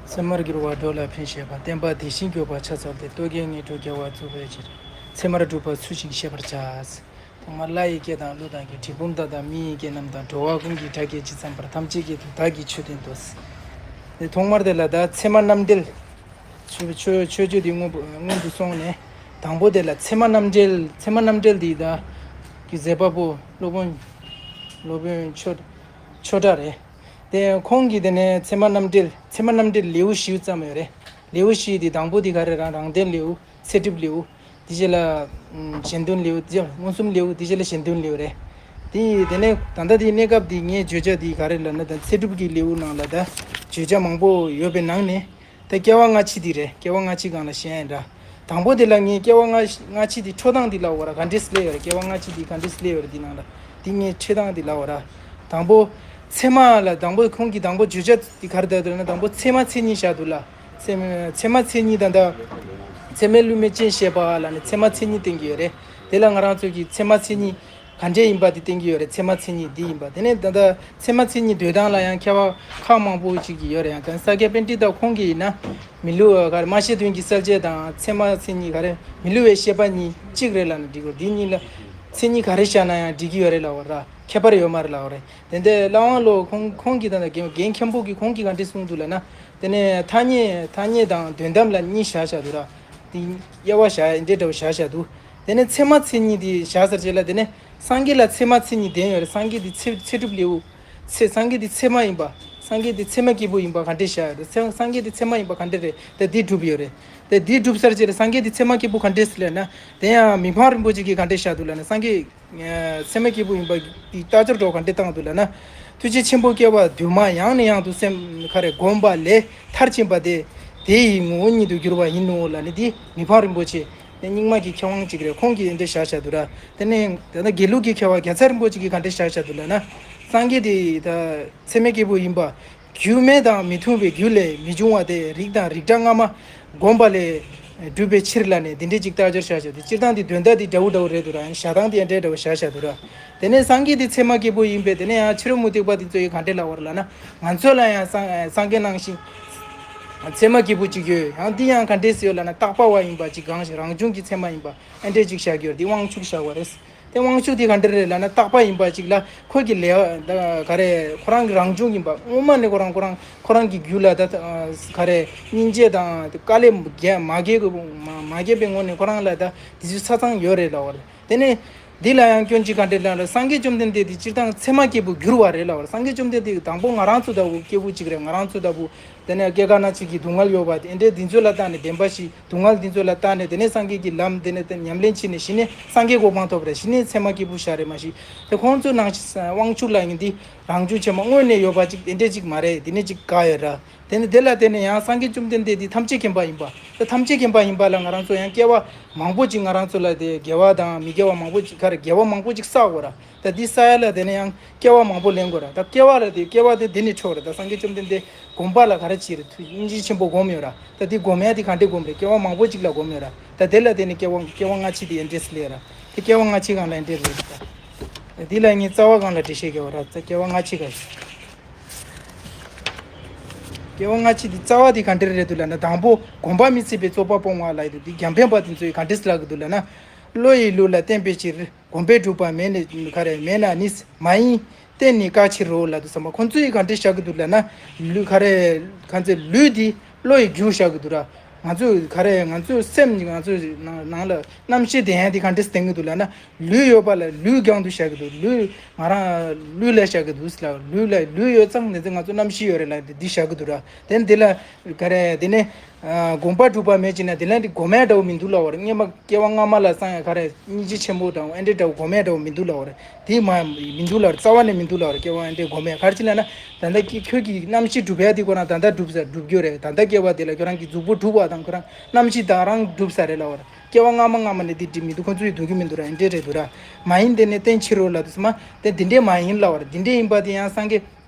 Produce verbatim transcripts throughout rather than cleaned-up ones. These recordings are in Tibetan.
ཚད་མར་གྱུར་པ་འགྲོ་ལ་ཕན་བཞེད་པ། བསྟན་པ་དེ་བཞིན་གྱུར་པ་ཕྱག་འཚལ་ཏེ། རྟོག་གེའི་ངན་འགྲོས་རྒྱལ་བ་རྫོགས་པའི་ཕྱིར། ཚད་མར་གྲུབ་པ་ཚུལ་བཞིན་བཤད་པར་བྱ། ཐོག་མར་ལྷ་ཡི་སྐད་དང་ཀླུ་དང་གི། གྲུལ་བུམ་དག་དང་མི་ཡི་སྐད་རྣམས་དང་། འགྲོ་བ་ཀུན་གྱི་སྒྲ་སྐད་ཇི་ཙམ་པར། ཐམས་ཅད་སྐད་དུ་བདག་གིས་ཆོས་བསྟན་ཏོ། དེ་ཐོག་མར་དེ་ལ་ད་ཚད་མ་རྣམ་འགྲེལ། ཆོས་ཆོས་ཆོས་སྤྱོད་དེ་སྔོན་པོ་སྔོན་དུ་སོང་ནས། དང་པོ་དེ་ལ་ཚད་མ་རྣམ་འགྲེལ། ཚད་མ་རྣམ་འགྲེལ་འདི་ད་གི་མཛད་པ་པོ་སློབ་དཔོན། སློབ་དཔོན་ཆོས་ཆོས་གྲགས་རེད། དེ་ཁོང་གིས་དེ་ནས་ཚད་མ་རྣམ་འགྲེལ། ཚད་མ་རྣམ་འགྲེལ་ལེའུ་བཞི་བརྩམས་ཡོད་རེད། ལེའུ་བཞི་དེ་དང་པོ་དེ་ག་རེ་རང་རང་དོན་ལེའུ། ཚད་གྲུབ་ལེའུ། དེ་རྗེས་ལ་ཨམ་གཞན་དོན་ལེའུ། དེ་རྗེས་མངོན་སུམ་ལེའུ། དེ་རྗེས་ལ་གཞན་དོན་ལེའུ་རེད། དེ་དེ་ནས་ད་ལྟ་དེའི་གནས་སྐབས་དེ་ངས་བརྗོད་བྱ་དེ་ག་རེ་ལབ་ན། ད་ཚད་གྲུབ་ཀྱི་ལེའུ་ནང་ལ་ད་བརྗོད་བྱ་མང་པོ་ཡོད་པའི་ནང་ནས། ད་སྐྱེ་བ་སྔ་ཕྱི་དེ་རེད། སྐྱེ་བ་སྔ་ཕྱི་སྒང་ལ་བཤད་ཡ་འདྲ། དང་པོ་དེ་ལ་ངས་སྐྱེ་བ་སྔ་སྔ་ཕྱི་དེ་འཕྲོ་སྟངས་དེ་ལབ་དགོས་ར། ག་འདྲས་སླེབས་ཡོད་རེད། སྐྱེ་བ་སྔ་ཕྱི་དེ་ག་འདྲས་སླེབས་ཡོད་རེད། དེ་ནང་ལ་དེ་ངས་འཕྲོ་སྟངས་དེ་ལབ་དགོས་ར། དང་པོ་ཚད་མ་ལ། དང་པོ་ཁོང་གིས་དང་པོ་བརྗོད་བྱ་དེ་ག་རེ་བཏང་འདུག་ན། དང་པོ་ཚད་མ་མཚན་ཉིད་བཞག་འདུག་ལ། ཚད་མ་ཚད་མ་མཚན་ཉིད་དང་། ད་ཚད་མས་བསླུ་མེད་རྐྱེན་བཤད་པ་ལ་ནི་ཚད་མ་མཚན་ཉིད་བསྟན་གྱི་ཡོད་རེད། དེ་ལ་ང་རང་ཚོ་གིས་ཚད་མ་མཚན་ཉིད་ག་འདྲས་ཡིན་པ་དེ་བསྟན་གྱི་ཡོད་རེད། ཚད་མ་མཚན་ཉིད་འདི་ཡིན་པ། དེ་ནས་ད་ལྟ་ཚད་མ་མཚན་ཉིད་འདོད་སྟངས་ལ་ཡང་ཁྱད་པར་ཁག་མང་པོ་ཅིག་ཡོད་རེད། ཡང་ད་ས་སྐྱ་པཎྜི་ཏ་ཁོང་གིས་ཡིན་ན། མི་སླུ་བ་ག་རེ། སྨྲ་ཤེས་དོན་གྱི་གསལ་བྱེད་དང་ཚད་མ་མཚན་ཉིད་ག་རེ། མི་སླུ་བའི་ཤེས་པ་གཉིས་གཅིག་རེད་ལབ་ན་འགྲིག་གི་རེད། འདི་གཉིས་ལ་མཚན་ཉིད་ག་རེ་བཞག་ན་ཡང་འགྲིག་གི་ཡོད་རེད་ལབ་པ་ར། ཁྱད་པར་ཡོད་མ་རེད་ལབ་པ་རེད། དེ་འདྲ་ལྷ་དབང་བློ་ཁོང་ཁོང་གིས་ད་ལྟ་རྒན་རྒན་མཁན་པོ་གིས་ཁོང་གིས་ག་འདྲས་གསུངས་འདུག་ལབ་ན། དེ་ནས་ཐ་སྙད་ཐ་སྙད་དང་དོན་དམ་ལ་གཉིས་བཞག་བཞག་འདུག་ར། དེ་དབྱེ་བ་བཞག་ཡ་འདྲ་འདྲ་བོ་བཞག་བཞག་འདུག་དེ་ནས་ཚད་མ་མཚན་ཉིད་དེ་བཞག་ཚར་རྗེས་ལ། དེ་ནས་སངས་རྒྱས་ལ་ཚད་མ་མཚན་ཉིད་ལྡན་ཡོད་རེད། སངས་རྒྱས་དེ་ཚད་ཚད་གྲུབ་ལེའུ། ཚད། སངས་རྒྱས་དེ་ཚད་མ་ཡིན་པ། སངས་རྒྱས་དེ་ཚད་མ་སྐྱེས་བུ་ཡིན་པ་ག་འདྲས་བཞག་ཡོད་རེད། ཚད། སངས་རྒྱས་དེ་ཚད་མ་ཡིན་པ་ག་འདྲས་རེད། ད་འདི་གྲུབ་ཡོད་རེད། ད་འདི་གྲུབ་ཚར་རྗེས་ལ་སངས་རྒྱས་དེ་ཚད་མ་སྐྱེས་བུ་ག་འདྲས་ལབ་ན། དེ་ཡང་མི་ཕམ་རིན་པོ་ཆེ་གིས་ག་འདྲས་བཞག་འདུག་ལབ་ན། སངས་རྒྱས་ཚད་མ་སྐྱེས་བུ་ཡིན་པ་འདི་རྟགས་སྦྱོར་འདྲ་བོ་ག་འདྲས་བཏང་འདུག་ལབ་ན། ཐུགས་རྗེ་ཆེན་པོ་སྐྱེ་བ་དུ་མ་ཡང་ནས་ཡང་དུ་སེམས་ག་རེ་བསྒོམས་པ་ལས་མཐར་ཕྱིན་པ་སྟེ། དེ་ཡི་ངོ་བོ་ཉིད་དུ་གྱུར་པ་ཡིན་ནོ་ལབ་ནས། འདི་མི་ཕམ་རིན་པོ་ཆེ་རྙིང་མ་གི་མཁས་དབང་ཅིག་རེད། ཁོང་གིས་འདི་འདྲ་བཞག་བཞག་འདུག་ར། དེ་ནས་ད་ལྟ་དགེ་ལུགས་ཀྱི་མཁས་པ་རྒྱལ་ཚབ་རིན་པོ་ཆེ་གིས་ག་འདྲ་བཞག་བཞག་འདུག་ལབ་ན། སངས་རྒྱས་དེ་ད་ཚད་མའི་སྐྱེས་བུ་ཡིན་པ། རྒྱུ་མེད་དང་མི་མཐུན་པའི་རྒྱུ་ལས་མི་འབྱུང་བ་སྟེ། རིགས་དང་རིགས་འདྲ་སྔ་མ་བསྒོམས་པ་ལས་གྲུབ་པའི་ཕྱིར་ལབ་ནས། འདི་འདྲའི་ཅིག་རྟགས་སྦྱོར་བཞག་བཞག་འདུག་སྤྱིར་བཏང་དེ་དོན་དག་དེ་འདྲ་བོ་འདྲ་བོ་རེད་འདུག་ར། བཞག་སྟངས་དེ་ཡང་འདྲ་འདྲ་བོ་བཞག་བཞག་འདུག་ར། དེ་ནས་སངས་རྒྱས་དེ་ཚད་མ་སྐྱེས་བུ་ཡིན་པས། དེ་ནས་ཡང་ཕྱི་རོལ་མུ་སྟེགས་པ་དེ་ཚོ་ཡིས་ག་འདྲས་ལབ་པ་རེད་ལབ་ན། ང་ཚོ་ལ་ཡང་སངས་སངས་རྒྱས་ནང་བཞིན་ཚད་མ་སྐྱེས་བུ་ཅིག་ཡོད། ཡང་འདི་ཡང་ག་འདྲས་ཡོད་ལབ་ན། རྟག་པ་བ་ཡིན་པ་ཅིག་གང་ཞིག་རང་བྱུང་གི་ཚད་མ་ཡིན་པ་ཨེ་འདྲས་ཅིག་བཞག་གི་ཡོད་རེད། དེ་དབང་ཕྱུག་བཞག་པ་རེད། དེ་དབང་ཕྱུག་དེ་ག་འདྲ་རེད་ལབ་ན། རྟག་པ་ཡིན་པ་ཅིག་ལ་ཁོ་གི་ལས་ད་ག་རེ། ཁོ་རང་གི་རང་བྱུང་ཡིན་པ། སྔོན་མ་ནས་ཁོ་རང་ཁོ་རང་ཁོ་རང་གི་རྒྱུད་ལ་ད་ག་རེ་སྙིང་རྗེ་དང་དཀའ་ལས་མ་རྒྱག་མ་རྒྱག་པའི་ངོ་ནས་ཁོ་རང་ལ་ད་དེ་ཚོ་ཆ་ཚང་ཡོད་རེད་ལབ་པ་རེད། དེ་ནས་འདི་ལ་ཡང་སྐྱོན་ཅིག་ག་འདྲ་ལབ་ན། སངས་རྒྱས་བཅོམ་ལྡན་འདས་དེ་སྤྱིར་བཏང་ཚད་མ་སྐྱེས་བུ་གྱུར་པ་རེད་ལབ་པ་རེད། སངས་རྒྱས་བཅོམ་ལྡན་འདས་དང་པོ་ང་རང་ཚོ་ལྟ་བུ་སྐྱེས་བུ་ཅིག་རེད། ང་རང་ཚོ་ལྟ་བུ། དེ་ནས་སྐྱེ་རྒ་ན་འཆི་གི་སྡུག་བསྔལ་ཡོད་པ་དེ་འདྲའི་འདི་ཚོ་ལ་བརྟེན་ནས། བདེན་པ་བཞི། སྡུག་བསྔལ་འདི་ཚོ་ལ་བརྟེན་ནས། དེ་ནས་སངས་རྒྱས་ཀྱི་ལམ་དེ་ནས་དེ་ཉམས་ལེན་བྱས་ནས། གཞི་ནས་སངས་རྒྱས་གོ་འཕང་ཐོབ་རེད། གཞི་ནས་ཚད་མ་སྐྱེས་བུ་བཞག་རེད། མ་གཞི་དེ་ཁོང་ཚོ་ནང་བཞིན་དབང་ཕྱུག་ལ་ཡིན་དེ་རང་བྱུང་ཆེན་མོ་སྔོན་ནས་ཡོད་པ་ཅིག་དེ་འདྲས་ཅིག་མ་རེད། དེ་ནས་ཅིག་བཀག་ཡོད་ར། དེ་ནས་དེ་ལ་བརྟེན་ནས་ཡང་སངས་རྒྱས་བཅོམ་ལྡན་འདས་དེ་ཐམས་ཅད་མཁྱེན་པ་ཡིན་པ། དེ་ཐམས་ཅད་མཁྱེན་པ་ཡིན་པ་ལ་ང་རང་ཚོ་ཡང་སྐྱེ་བ་མང་པོ་ཅིག་ང་རང་ཚོ་ལ་དེ་དགེ་བ་དང་མི་དགེ་བ་མང་པོ་ཅིག་ག་རེ་དགེ་བ་མང་པོ་ཅིག་བསགས་དགོས་ར། ད་འདི་བསགས་ཡ་ལ་དེ་ནས་ཡང་སྐྱེ་བ་མང་པོ་ལེན་དགོས་ར། ད་སྐྱེ་བ་ལ་དེ་སྐྱེ་བ་དེ་འདི་ནས་འཕྲོག་ར། ད་སངས་རྒྱས་བཅོམ་ལྡན་འདས་དགོངས་པ་ལ་ག་རེ་བྱས་རེད། ཐུགས་སྙིང་རྗེ་ཆེན་པོ་བསྒོམས་ཡོད་ར། ད་འདི་སྒོམ་ཡ་དེ་ག་འདྲས་སྒོམ་རེད། སྐྱེ་བ་མང་པོ་ཅིག་ལ་སྒོམ་ཡོད་ར། ད་དེ་ལ་བརྟེན་ནས་སྐྱེ་བ་སྐྱེ་བ་སྔ་ཕྱི་དེ་ཡན་འདྲེས་སླེབས་ར། དེ་སྐྱེ་བ་སྔ་ཕྱི་སྒང་ལ་ཡན་འདྲེས་རེད། ད་འདི་ལ་ངས་རྩ་བ་སྒང་ལ་འགྲེལ་བཤད་རྒྱག་པ་ར། ད་སྐྱེ་བ་སྔ་ཕྱི་ག་སྐྱེ་བ་སྔ་ཕྱི་དེ་རྩ་བ་དེ་ག་འདྲས་རེད་འདུག་ལབ་ན། དང་པོ་གོམས་པ་མི་སྲིད་པའི་རྩོད་པ་སྤོང་བ་ལ་ཡིན་འདུག་དེ་རྒྱང་འཕེན་པ་དེ་ཚོས་ག་འདྲས་ལབ་ཀྱི་འདུག་ལབ་ན། བློ་ཡིས་ལུས་ལ་བརྟེན་པའི་ཕྱིར། གོམས་པས་གྲུབ་པ་མེད་ནི་ག་རེ་མེད་ན་ནི། མ་ཡིན་རྟེན་ནི་དཀའ་ཕྱིར་རོ་ལབ་འདུག་ཟེར་མ། ཁོང་ཚོས་ག་འདྲས་བཞག་གི་འདུག་ལབ་ན། ལུས་ག་རེ་གང་ཚེ་ལུས་འདི་བློ་ཡི་རྒྱུ་བཞག་གི་འདུག་ར། ང་ཚོས་ག་རེ་ང་ཚོའི་སེམས་ང་ཚོའི་ནང་ནང་ལ་རྣམ་ཤེས་ལྡན་ཡ་འདི་ག་འདྲས་བསྟན་གི་འདུག་ལབ་ན། ལུས་ཡོད་པ་ལ་ལུས་རྐྱང་དུ་བཞག་གི་འདུག་ལུས་ང་རང་ལུས་ལ་བཞག་གི་འདུག་ལ། ལུས་ལ་ལུས་ཡོད་ཙང་ནི་ང་ཚོ་རྣམ་ཤེས་ཡོད་རེད་ལབ་འདི་བཞག་གི་འདུག་ར། དེ་འདི་ལ་ག་རེ་དེ་ནས་ཨ་གོམས་པ་གྲུབ་པ་མེད་ཅེ་ན། དེ་ལ་འདི་གོམས་ཡ་འདྲ་བོ་མི་འདུག་ལབ་པ་རེད། སྔོན་མ་སྐྱེ་བ་སྔ་མ་ལ་སངས་ཡ་ག་རེ་སྙིང་རྗེ་ཆེན་པོ་དང་ཨེ་འདྲས་འདྲ་བོ་གོམས་ཡ་འདྲ་བོ་མི་འདུག་ལབ་པ་རེད། དེ་མ་མི་འདུག་ལབ་པ་རེད། རྩ་བ་ནས་མི་འདུག་ལབ་པ་རེད། སྐྱེ་བ་ཨེ་འདྲས་གོམས་ཡ་ག་རེ་ཅི་ལབ་ན། ད་ལྟ་ཁྱོད་ཁྱོད་ཀྱི་རྣམ་ཤེས་གྲུབ་ཡ་དེ་ཁོ་རང་ད་ལྟ་གྲུབ་ས་གྲུབ་རྒྱུ་རེད། ད་ལྟ་སྐྱེ་བ་དེ་ལ་ཁྱོད་རང་གི་གཟུགས་པོ་གྲུབ་པ་དང་ཁོ་རང་རྣམ་ཤེས་ད་རང་གྲུབ་ས་རེད་ལབ་པ་རེད། སྐྱེ་བ་སྔ་མ་སྔ་མ་ནས་དེ་འདྲས་མི་འདུག་ཁོ་ཚོ་ཡི་འདུག་གི་མི་འདུག་ར། ཨེ་འདྲས་རེད་འདུག་ར། མ་ཡིན་དེ་ནས་རྟེན་ཕྱིར་རོ་ལབ་དུས་ཙམ་པ་དེ་འདི་འདྲས་མ་ཡིན་ལབ་པ་རེད། འདི་འདྲས་ཡིན་པ་དེ་ཡང་སངས་རྒྱས།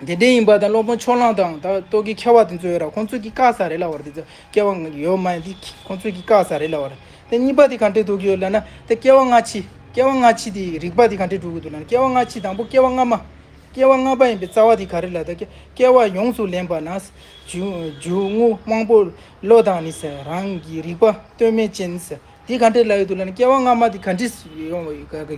དེ་འདྲས་ཡིན་པ་དང་སློབ་དཔོན་ཕྱོགས་གླང་དང་ད་རྟོག་གེ་མཁས་པ་དེ་ཚོ་ཡོད་ར། ཁོང་ཚོས་ཀྱིས་བཀག་ས་རེད་ལབ་པ་རེད། དེ་ཚོ་སྐྱེ་བ་ཡོད་མ་ཡིན་དེ་ཁོང་ཚོས་ཀྱིས་བཀག་ས་རེད་ལབ་པ་རེད། དེ་གཉིས་པ་དེ་ག་འདྲས་འདུག་གི་ཡོད་ལབ་ན། དེ་སྐྱེ་བ་སྔ་ཕྱི། སྐྱེ་བ་སྔ་ཕྱི་དེ་རིགས་པ་དེ་ག་འདྲས་འགྲོ་གི་འདུག་ལབ་ན། སྐྱེ་བ་སྔ་ཕྱི་དང་པོ་སྐྱེ་བ་སྔ་མ། སྐྱེ་བ་སྔ་མ་ཡིན་པའི་རྩ་བ་དེ་ག་རེ་ལབ་ད། སྐྱེ་སྐྱེ་བ་ཡོངས་སུ་ལེན་པ་ན། རྒྱུ་རྒྱུ་དངོས་མང་པོ་བློ་དང་ནི་ཟེར། རང་གི་རིག་པ་ལྟོས་མེད་ཅན་ཟེར། དེ་ག་འདྲས་ལབ་ཡོད་འདུག་ལབ་ན། སྐྱེ་བ་སྔ་མ་དེ་ག་འདྲས་ཡོང་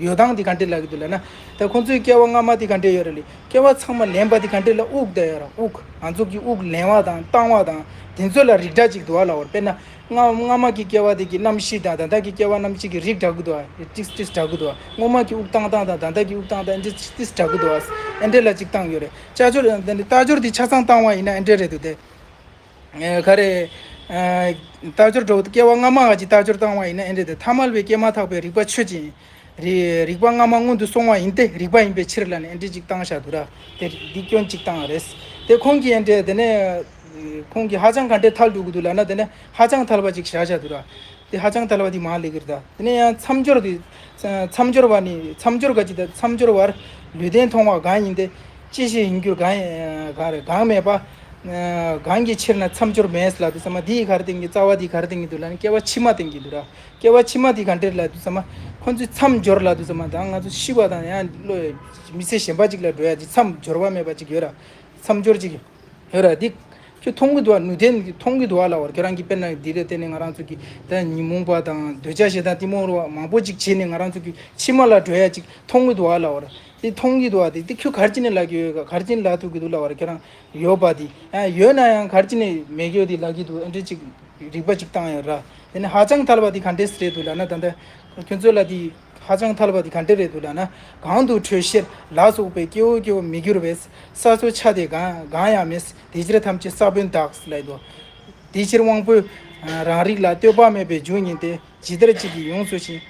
ཡོད་སྟངས་དེ་ག་འདྲས་ལབ་ཡོད་འདུག་ལབ་ན། ད་ཁོང་ཚོའི་སྐྱེ་བ་སྔ་མ་དེ་ག་འདྲས་ཡོད་རེད་ལེ། སྐྱེ་བ་ཚང་མ་ལེན་པ་དེ་ག་འདྲས་ལབ། དབུགས་དེ་ཡོད་ར། དབུགས། ང་ཚོ་གི་དབུགས་ལེན་པ་དང་བཏང་བ་དང་དེ་ཚོ་ལ་རིགས་འདྲ་ཅིག་འདུག་ཨ་ལབ་པ་རེད། དཔེར་ན། སྔ་སྔ་མ་གི་སྐྱེ་བ་དེ་གི་རྣམ་ཤེས་དང་ད་ལྟ་གི་སྐྱེ་བ་རྣམ་ཤེས་ཀྱི་རིགས་འདྲ་གི་འདུག་ཨ། ཏིས་ཏིས་འདྲ་གི་འདུག་ཨ། སྔོན་མ་གི་དབུགས་བཏང་སྟངས་དང་ད་ལྟ་གི་དབུགས་བཏང་སྟངས་འདི་ཏིས་འདྲ་གི་འདུག་ཨ། ཨེ་འདྲས་ལ་ཅིག་བཏང་ཡོད་རེད། རྟགས་སྦྱོར་དེ་ནི་རྟགས་སྦྱོར་དེ་ཆ་ཚང་བཏང་བ་ཡིན་ན་ཨེ་འདྲས་རེད་འདུག་སྟེ། ཨེ་ག་རེ། ཨེ་རྟགས་སྦྱོར་འགྲོ་སྐྱེ་བ་སྔ་མ་ག་ཅིག་རྟགས་སྦྱོར་བཏང་བ་ཡིན་ན་ཨེ་འདྲས་དེ། ཐ་མལ་པའི་སྐྱེས་མ་ཐག་པའི་རིག་པ་ཆོས་ཅན། རིག་རིག་པ་སྔ་མ་སྔོན་དུ་སོང་བ་ཡིན་ཏེ། རིག་པ་ཡིན་པའི་ཕྱིར་ལབ་ནས་ཨེ་འདྲས་ཅིག་བཏང་བཞག་འདུག་ར། དེ་འདི་སྐྱོན་ཅིག་བཏང་བ་རེད། དེ་ཁོང་གིས་ཨེ་འདྲས་དེ་ནས། ཁོང་གིས་ཧ་ཅང་ག་འདྲས་ཐལ་འགྲོ་གི་འདུག་ལབ་ན། དེ་ནས་ཧ་ཅང་ཐལ་བ་ཅིག་བཞག་བཞག་འདུག་ར། དེ་ཧ་ཅང་ཐལ་བ་དེ་མར་སླེབས་ཀྱི་རེད་ད། དེ་ནས་ཡང་མཚམས་སྦྱོར་དེ། མཚམས་སྦྱོར་བ་ནི། མཚམས་སྦྱོར་ག་ཅིག་ད། མཚམས་སྦྱོར་བར་ལུས་རྟེན་མཐོང་བ་གང་ཡིན་ཏེ། ཅི་ཞིག་ཡིན་གྱུར་གང་གང་རེད། གང་མེད་པ། གང་གི་ཕྱིར་ན་མཚམས་སྦྱོར་མེད་ལབ་དུས་ཙམ་པ། འདིས་ག་རེ་བསྟན་གྱི། རྩ་བ་འདིས་ག་རེ་བསྟན་གྱི་འདུག་ལབ་ན། སྐྱེ་བ་ཕྱི་མ་བསྟན་གྱི་འདུག་ར། སྐྱེ་བ་ཕྱི་མ་འདི་ག་འདྲས་ལབ་དུས་ཙམ་པ། ཁོང་ཚོས་མཚམས་སྦྱོར་ལབ་དུས་ཙམ་པ། ད་ང་ཚོ་ཤི་བ་དང་ཡང་བློ་མི་ཚེ་གཞན་པ་ཅིག་ལ་འགྲོ་ཡ་ཅིག་མཚམས་སྦྱོར་བ་མེད་པ་ཅིག་ཡོད་ར། མཚམས་སྦྱོར་ཅིག་ཡོད་ར། འདི་ཁྱོད་མཐོང་གི་འདུག་བ། ནུས་ལྡན་གྱིས་མཐོང་གི་འདུག་བ་ལབ་པ་རེད། ཁྱོད་རང་གིས་དཔེར་ན་འདི་ལ་བརྟེན་ནས་ང་རང་ཚོ་གི་ད་ཉོན་མོངས་པ་དང་འདོད་ཆགས་ཞེ་སྡང་གཏི་མུག་རེད་བ། མང་པོ་ཅིག་བྱས་ནས་ང་རང་ཚོ་གི་ཕྱི་མ་ལ་འགྲོ་ཡ་ཅིག་མཐོང་གི་འདུག་བ་ལབ་པ་རེད། དེ་མཐོང་གི་འདུག་བ། དེ་དེ་ཁྱོད་ག་རེ་བྱས་ནས་ལབ་ཀྱི་ཡོད་ག་ག་རེ་བྱས་ནས་ལབ་ཐུབ་ཀྱི་འདུག་ལབ་པ་རེད། ཁྱོད་རང་ཡོད་པ་དེ། ཡང་ཡོད་ན་ཡང་ག་རེ་བྱས་ནས་མེད་ཀྱི་ཡོད་དེ་ལབ་ཀྱི་འདུག་ཨེ་འདྲས་ཅིག་རིགས་པ་ཅིག་བཏང་ཡོད་ར། དེ་ནས་ཧ་ཅང་ཐལ་བ་དེ་ག་འདྲས་རེད་འདུག་ལབ་ན། ད་ལྟ་ཁྱོད་ཚོ་ལ་དེ། ཧ་ཅང་ཐལ་བ་དེ་ག་འདྲས་རེད་འདུག་ལབ་ན། གང་དུ་དྲོད་གཤེར་ལ་སོགས་པའི་སྐྱེ་བོ་སྐྱེ་བོ་མི་འགྱུར་བས། ས་འཚོ་ཆ་དེ་གང་གང་ཡང་མེད། དེ་ཕྱིར་ཐམས་ཅད་ས་བོན་དག་ལབ་ཡོད་དོ། དེ་ཕྱིར་དབང་པོའི་རང་རིག་ལ། ལྟོས་པ་མེད་པའི་རྒྱུ་ཉིད་དེ། ཇི་ལྟར་གཅིག་གིས་ཡོངས་སུ་ཞི།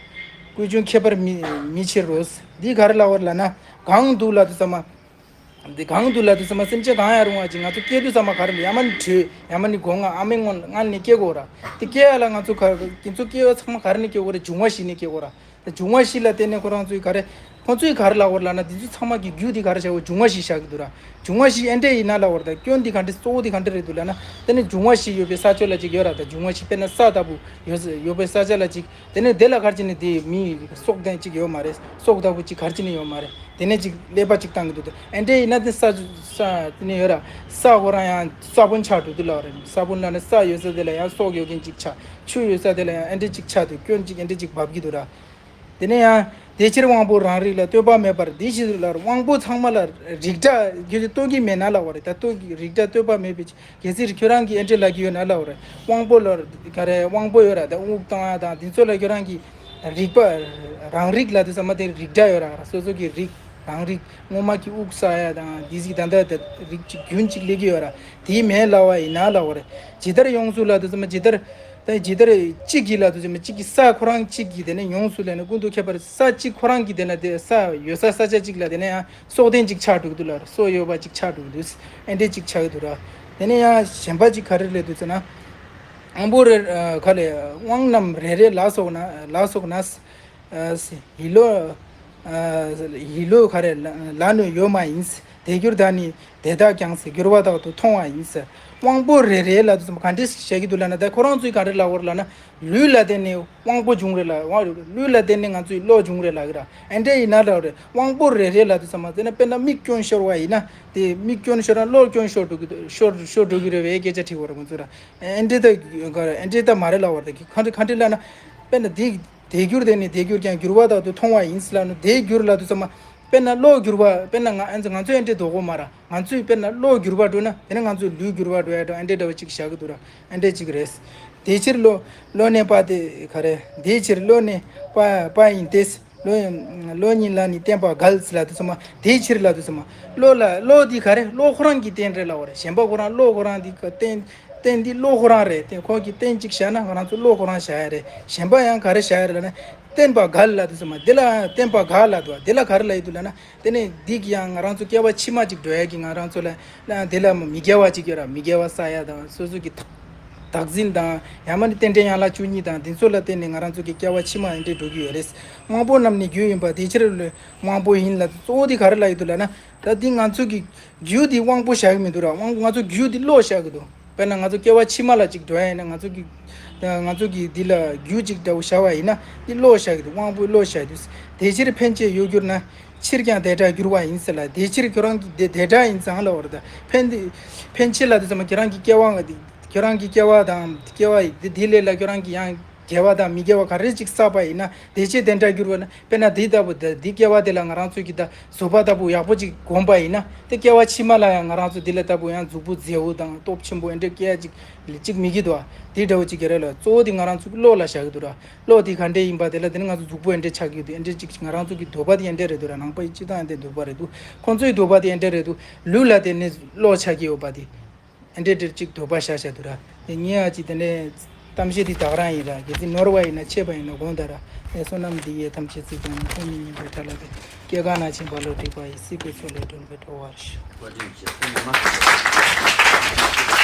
ཀུན་འབྱུང་ཁྱད་པར་མི་མི་ཕྱེད་རོ། འདི་ག་རེ་ལབ་པ་རེད་ལབ་ན། གང་དུ་ལབ་དུས་ཙམ་པ། འདི་གང་དུ་ལབ་དུས་ཙམ་པ། སེམས་ཅན་གང་ཡང་རུང་བ་ཅིག་ང་ཚོ་སྐྱེ་དུས་ཙམ་པ་ག་རེ་ལབ། ཡང་མ་ནི་དྲོད། ཡང་མ་ནི་སྒོ་ང་ཨ་མའི་སྔོན་ལ་སྔ་ནས་སྐྱེ་དགོས་ར། དེ་སྐྱེ་ཡ་ལ་ང་ཚོ་ག་ཁྱེད་ཚོ་སྐྱེ་བ་ཚང་མ་ག་རེ་ནས་སྐྱེ་དགོས་རེད། འབྱུང་བ་བཞི་ནས་སྐྱེ་དགོས་ར། ད་འབྱུང་བ་བཞི་ལ་བརྟེན་ནས་ཁོ་རང་ཚོས་ག་རེ། ཁོ་ཚོས་ག་རེ་ལབ་པ་རེད་ལབ་ན། འདི་ཚོ་ཚང་མ་གི་རྒྱུ་དེ་ག་རེ་བྱ་བ། འབྱུང་བ་བཞི་བཞག་གི་འདུག་ར། འབྱུང་བ་བཞི་ཨེ་འདྲས་ཡིན་ན་ལབ་པ་རེད། ད་སྐྱོན་དེ་ག་འདྲས། གཙོ་བོ་དེ་ག་འདྲས་རེད་འདུག་ལབ་ན། དེ་ནི་འབྱུང་བ་བཞི་ཡོད་པའི་ས་ཕྱོགས་ལ་ཅིག་ཡོད་ར། ད་འབྱུང་བ་བཞི་དཔེར་ན་ས་ལྟ་བུ་ཡོད་ཡོད་པའི་ས་ཆ་ལ་ཅིག་དེ་ནས་དེ་ལ་ག་རེ་བྱས་ནས་དེ་མི་སྲོག་ལྡན་ཅིག་ཡོད་མ་རེད། སྲོག་ལྟ་བུ་ཅིག་ག་རེ་བྱས་ནས་ཡོད་མ་རེད། དེ་ནས་ཅིག་ཀླད་པ་ཅིག་བཏང་གི་འདུག་ཨེ་འདྲས་ཡིན་ན་དེ་ས་ས་དེ་ནས་ཡོད་ར། ས་ཁོ་རང་ཡང་ས་བོན་ཆགས་འགྲོ་དུས་ལབ་པ་རེད། ས་བོན་ལབ་ན་ས་ཡོད་ས་དེ་ལ་ཡང་སྲོག་ཡོད་མཁན་ཅིག་ཆགས། ཆུ་ཡོད་ས་དེ་ལ་ཡང་ཨེ་འདྲས་ཅིག་ཆགས་འདུག་སྐྱོན་ཅིག་ཨེ་འདྲས་ཅིག་འབབ་ཀྱི་འདུག་ར། དེ་ནས་ཡང་དེ་ཕྱིར་དབང་པོ་རང་རིག་ལ། ལྟོས་པ་མེད་པར་འདི་ཞིག་ལ། དབང་པོ་ཚང་མ་ལ་རིགས་འདྲ་ཁྱོད་ཀྱིས་སྟོན་གྱི་མེད་ན་ལབ་པ་རེད། ད་ལྟོས་ཀྱི་རིགས་འདྲ་ལྟོས་པ་མེད་པའི། གལ་སྲིད་ཁྱོད་རང་གིས་ཨེ་འདྲས་ལབ་ཀྱི་ཡོད་ན་ལབ་པ་རེད། དབང་པོ་ལ་ག་རེ། དབང་པོ་ཡོད་ར། ད་དབུགས་བཏང་ཡ་དང་འདི་ཚོ་ལ་ཁྱོད་རང་གིས་རིག་པ། རང་རིག་ལབ་དུས་ཙམ་པ་དེ་རིགས་འདྲ་ཡོད་ར། སོ་སོ་གི་རིགས། རང་རིག། སྔོན་མ་གི་དབུགས་བསགས་ཡ་དང་འདི་ཟིག་ད་ལྟ་དེ་རིགས་ཅིག་རྒྱུན་ཅིག་སླེབས་ཀྱི་ཡོད་ར། དེ་མེད་ལབ་པ་ཡིན་ན་ལབ་པ་རེད། ཇི་ལྟར་ཡོངས་སུ་ལབ་དུས་ཙམ་པ། ཇི་ལྟར། ད་ཇི་ལྟར་གཅིག་གིས་ལབ་དུས་ཙམ་པ། གཅིག་གིས་ས་ཁོ་རང་གཅིག་གིས་དེ་ནས་ཡོངས་སུ་ལབ་ནས་ཀུན་ཏུ་ཁྱབ་པར། ས་གཅིག་ཁོ་རང་གིས་དེ་ན་དེ་ས་ཡོད་ས་ས་ཆ་གཅིག་ལ་དེ་ནས་ཡང་སྲོག་ལྡན་ཅིག་ཆགས་འགྲོ་གི་འདུག་ལབ་ར། སྲོག་ཡོད་པ་ཅིག་ཆགས་འགྲོ་གི་འདུག་ཨེ་འདྲས་ཅིག་ཆགས་ཀྱི་འདུག་ར། དེ་ནས་ཡང་གཞན་པ་ཅིག་ག་རེ་རེད་འདུག་ཟེར་ན། དབང་པོ་རེ། ཨ། ག་རེ། དབང་རྣམས་རེ་རེ་ལ་སོགས་ན། ལ་སོགས་ན། ཨ། ཡིད་བློ། ཨ། ཡིད་བློ་ག་རེ་ལ་ལ་ནི་ཡོད་མ་ཡིན། དེ་གྱུར་ད་ནི་དེ་དག་ཀྱང་ཟེར། འགྱུར་བ་དག་ཏུ་མཐོང་བ་ཡིན་ཟེར། དབང་པོ་རེ་རེ་ལབ་དུས་ཙམ་པ་ག་འདྲས་བཤད་ཀྱི་འདུག་ལབ་ན། ད་ཁོ་རང་ཚོས་ག་རེ་ལབ་པ་རེད་ལབ་ན། ལུས་ལ་བརྟེན་ནས་དབང་པོ་འབྱུང་རེད་ལབ། དབང་། ལུས་ལ་བརྟེན་ནས་ང་ཚོའི་བློ་འབྱུང་རེད་ལབ་ཀྱི་ར། ཨེ་འདྲས་ཡིན་ན་ལབ་རེད། དབང་པོ་རེ་རེ་ལབ་དུས་ཙམ་པ། དེ་ན་དཔེར་ན་མིག་སྐྱོན་ཤོར་བ་ཡིན་ན། དེ་མིག་སྐྱོན་ཤོར་ན་བློ་སྐྱོན་ཤོར་འགྲོ་གི། ཤོར་ཤོར་འགྲོ་གི་རེད་པས་སྐད་ཆ་དྲིས་པ་རེད་ཁོང་ཚོས་ར། ཨེ་འདྲས་ད་ག་རེ། ཨེ་འདྲས་ད་མ་རེད་ལབ་པ་རེད། ག་འདྲས་ག་འདྲས་ལབ་ན། དཔེར་ན་དེ། དེ་གྱུར་དེ་ནི་དེ་གྱུར་ཀྱང་། འགྱུར་བ་དག་ཏུ་མཐོང་བ་ཡིན་ལབ་ན། དེ་གྱུར་ལབ་དུས་ཙམ་པ། དཔེར་ན་བློ་འགྱུར་བ། དཔེར་ན་ང་ཨ་ང་ཚོས་ཨེ་འདྲས་འདོད་གོ་མ་ར། ང་ཚོས་དཔེར་ན་བློ་འགྱུར་བ་འགྲོ་ན། དེ་ནས་ང་ཚོའི་ལུས་འགྱུར་བ་འགྲོ་ཡ་འདྲ། ཨེ་འདྲས་འདྲ་བ་ཅིག་བཞག་གི་འདུག་ར། ཨེ་འདྲས་ཅིག་རེད། དེ་ཕྱིར་བློ། བློ་ནི་དཔའ་སྟེ་ག་རེ། དེ་ཕྱིར་བློ་ནི་དཔའ་དཔའ་ཡིན་ཏེ། བློ་བློ་ཉིད་ལ་ནི་བརྟེན་པ་འགལ་ལབ་དུས་ཙམ་པ། དེ་ཕྱིར་ལབ་དུས་ཙམ་པ། བློ་ལ། བློ་འདི་ག་རེ། བློ་ཁོ་རང་གི་རྟེན་རེད་ལབ་པ་རེད། གཞན་པ་ཁོ་རང་བློ་ཁོ་རང་འདི་ག་རྟེན། རྟེན་འདི་བློ་ཁོ་རང་རེད། རྟེན་ཁོ་གི་རྟེན་གཅིག་བཞག་ན་ང་རང་ཚོ་བློ་ཁོ་རང་བཞག་ཡ་རེད། གཞན་པ་ཡང་ག་རེ་བཞག་ཡ་རེད་ལབ་ན། བརྟེན་པ་འགལ་ལབ་དུས་ཙམ་པ། འདི་ལ་བརྟེན་པ་འགལ་ལབ་འདུག་དེ་ལ་ག་རེ་ལབ་ཡི་འདུག་ལབ་ན། དེ་ནས་འདི་གིས་ཡང་ང་རང་ཚོ་སྐྱེ་བ་ཕྱི་མ་ཅིག་འགྲོ་ཡ་གི། ང་རང་ཚོ་ལ་ལ་དེ་ལ་མི་དགེ་བ་ཅིག་ཡོད་ར། མི་དགེ་བ་བསགས་ཡ་དང་། སོ་སོ་གི་བདག་འཛིན་དང་། ཡང་མ་ནི་རྟེན་འབྲེལ་ཡན་ལག་བཅུ་གཉིས་དང་། དེ་ཚོ་ལ་བརྟེན་ནས་ང་རང་ཚོ་གི་སྐྱེ་བ་ཕྱི་མ་ཨེ་འདྲས་འགྲོ་གི་ཡོད་རེད། དབང་པོ་རྣམས་ནི་རྒྱུ་ཡིན་པ། དེ་ཕྱིར་བློ་དབང་པོ་ཡིན་ལ། གཙོ་བོ་དེ་ག་རེ་ལབ་ཡི་འདུག་ལབ་ན། ད་འདི་ང་ཚོ་གི་རྒྱུ་དེ་དབང་པོ་བཞག་གི་མི་འདུག་ར། དབང་ང་ཚོ་རྒྱུ་དེ་བློ་བཞག་གི་འདུག་དཔེར་ན་ང་ཚོ་སྐྱེ་བ་ཕྱི་མ་ལ་ཅིག་འགྲོ་ཡ་ཡིན་ན། ང་ཚོ་གི་ང་ཚོ་གི་འདི་ལ་རྒྱུ་ཅིག་འདྲ་བོ་བཞག་པ་ཡིན་ན། འདི་བློ་བཞག་གི་འདུག་དབང་པོའི་བློ་བཞག་གི་འདུག་དེ་ཕྱིར་ཕན་བཅས་ཡོད་གྱུར་ན། ཕྱིར་ཀྱང་དེ་འདྲར་འགྱུར་བ་ཡིན་ཟེར་ལ། དེ་ཕྱིར་ཁྱོད་རང་གི་དེ་དེ་འདྲ་ཡིན་ཙང་ལ་བར་ད་ཕན་དེ་ཕན་ཕྱིར་ལ་དེ་ཚང་མ་ཁྱོད་རང་གི་སྐྱེ་བ་ང་དེ་ཁྱོད་རང་གི་སྐྱེ་བ་དང་སྐྱེ་བ་ཡི་དེ་དེ་ལས་ལ་ཁྱོད་རང་གི་ཡང་དགེ་བ་དང་མི་དགེ་བ་ག་རེ་ཅིག་བསགས་པ་ཡིན་ན་དེ་ཕྱིར་དེ་འདྲར་འགྱུར་བ་ན། དཔེར་ན་འདི་ལྟ་བུ་འདི་འདི་སྐྱེ་བ་འདི་ལ་ང་རང་ཚོ་གི་ད་བཟོད་པ་ལྟ་བུ་ཡག་པོ་ཅིག་བསྒོམས་པ་ཡིན་ན། དེ་སྐྱེ་བ་ཕྱི་མ་ལ་ཡང་ང་རང་ཚོ་འདི་ལ་ལྟ་བུ་ཡང་མཛུག་པོ་མཛེས་པོ་དང་སྟོབས་ཆེན་པོ་ཨེ་འདྲ་སྐྱེ་ཡ་ཅིག་ཅིག་མི་གི་འདུག་ཨ། དེ་འདྲ་བོ་ཅིག་གི་རེད་ལ། གཙོ་བོ་དེ་ང་རང་ཚོ་གི་བློ་ལ་བཞག་གི་འདུག་ར། བློ་དེ་ག་འདྲས་ཡིན་པ་དེ་ལ་དེ་ནི་ང་ཚོ་མཛུག་པོ་ཨེ་འདྲས་ཆགས་ཀྱི་འདུག་ཨེ་འདྲས་ཅིག་ང་རང་ཚོ་གི་འདོད་པ་དེ་ཨེ་འདྲས་རེད་འདུག་ར། ནང་པ་ཡི་སྤྱི་བཏང་ཨེ་འདྲས་འདོད་པ་རེད་འདུག་ཁོང་ཚོའི་འདོད་པ་དེ་ཨེ་འདྲས་རེད་འདུག་ལུས་ལ་དེ་ནི་བློ་ཆགས་ཀྱི་ཡོད་པ་དེ། ཨེ་འདྲས་འདྲས་ཅིག་འདོད་པ་བཞག་བཞག་འདུག་ར། དེ་ངས་ཨ་ཅིག་དེ་འདྲས་གཏམ་བཤད་འདི་དག་རང་ཡིན་ར། གལ་སྲིད་ནོར་བ་ཡིན་ན་ཆད་པ་ཡིན་ན་དགོངས་དག་ར། ཨེ་བསོད་ནམས་འདི་ཡིས་ཐམས་ཅད་གཟིགས་པ་ཉིད། ཐོབ་ནས་ཉེས་པའི་དགྲ་ལ་ཕན། སྐྱེ་རྒ་ན་འཆིའི་རྦ་རླབས་འཁྲུགས་པ་ཡི། སྲིད་པའི་མཚོ་ལས་འགྲོ་བའི་སྒྲོལ་བར་ཤོག་བཀའ་དྲིན་ཆེ། ཐུགས་རྗེ་ཆེ།